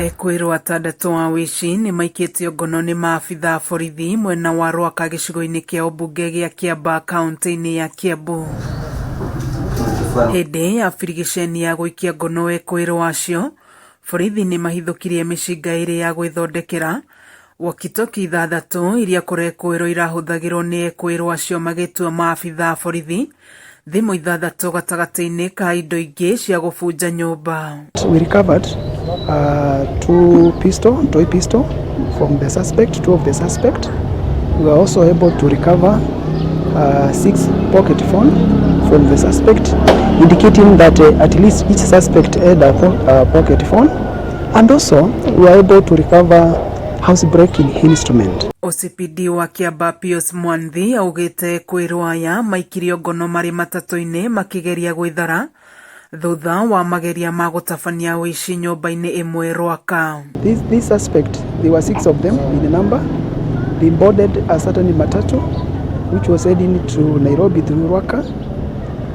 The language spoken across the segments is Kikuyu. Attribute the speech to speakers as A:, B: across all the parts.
A: Ekwĩrwo atandatũ a wĩici nĩmaikĩtio ngono nĩ maabitha a borithi mwena wa Rwaka gĩcigo-inĩ kĩa ũmbunge gĩa Kĩambaa kaunti-inĩ ya Kiambu. Hĩndĩ ya birigiceni ya gũikia ngono ekwĩrwo acio, borithi nĩmahithũkirie mĩcinga ĩrĩ ya gwĩthondekera, walkie-talkie ithathatũ iria kũrekũĩrwo irahũthagĩrwo nĩ ekũĩrwo acio magĩtua maabitha a borithi, thimũ ithathatũ gatagatĩ-inĩ ka indo ingĩ cia gũbunja nyũmba.
B: We recovered two pistol, toy pistol from the suspect, two of the suspect. We were also able to recover six pocket phone from the suspect, indicating that at least each suspect had a pocket phone. And also, we were able to recover house breaking instrument.
A: OCPD wa Kiambaa Pius Mwanthi augĩte kwĩrwo aya maikirio ngono marĩ matatũ-inĩ makĩgeria gwĩthara thutha wa mageria ma gũtabania ũici nyũmba-inĩ ĩmwe Rwaka.
B: This suspect, there were six of them in a number. They boarded a certain matatu, which was heading to Nairobi through Rwaka.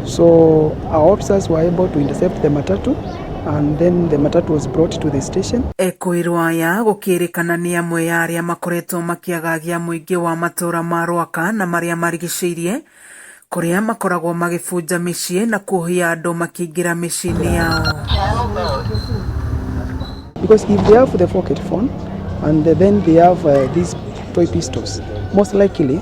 B: So our officers were able to intercept the matatu, and then the matatu was brought to the station.
A: Ekũĩrwo aya gũkĩrĩkana nĩ amwe ya arĩa makoretwo makĩagagia mũingĩ wa matũra ma Rwaka na marĩa marigicĩirie kũrĩa makoragwo magĩbunja mĩciĩ na kuohia andũ makĩingĩra mĩciĩ-inĩ yao.
B: Because if they have the pocket phone and then they have these toy pistols, most likely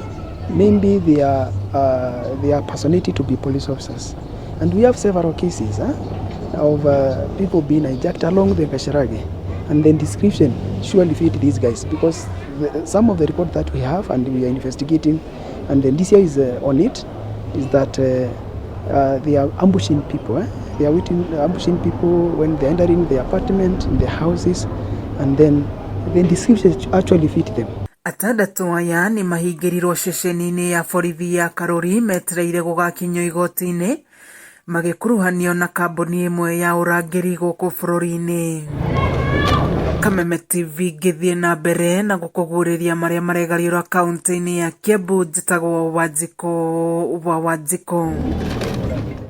B: maybe they are personated to be police officers. And we have several cases of people being hijacked along the Gacharage. And the description surely fit these guys because some of the report that we have and we are investigating, and the DCI is on it, is that they are ambushing people. Eh? They are waiting, ambushing people when they enter in the apartment, in the houses, and then the description actually fit them.
A: Atandatũ aya nĩ mahingĩrirwo ceceni-inĩ ya borithi ya Karuri metereire gũgakinyio igoti-inĩ magĩkuruhanio na kambuni ĩmwe ya ũrangĩri gũkũ bũrũri-inĩ. Kameme TV ngĩthiĩ na mbere na gũkũguũrĩria marĩa maregariũra kaunti-inĩ ya Kiambu. Njĩtagwo Wanjikũ wa Wanjikũ.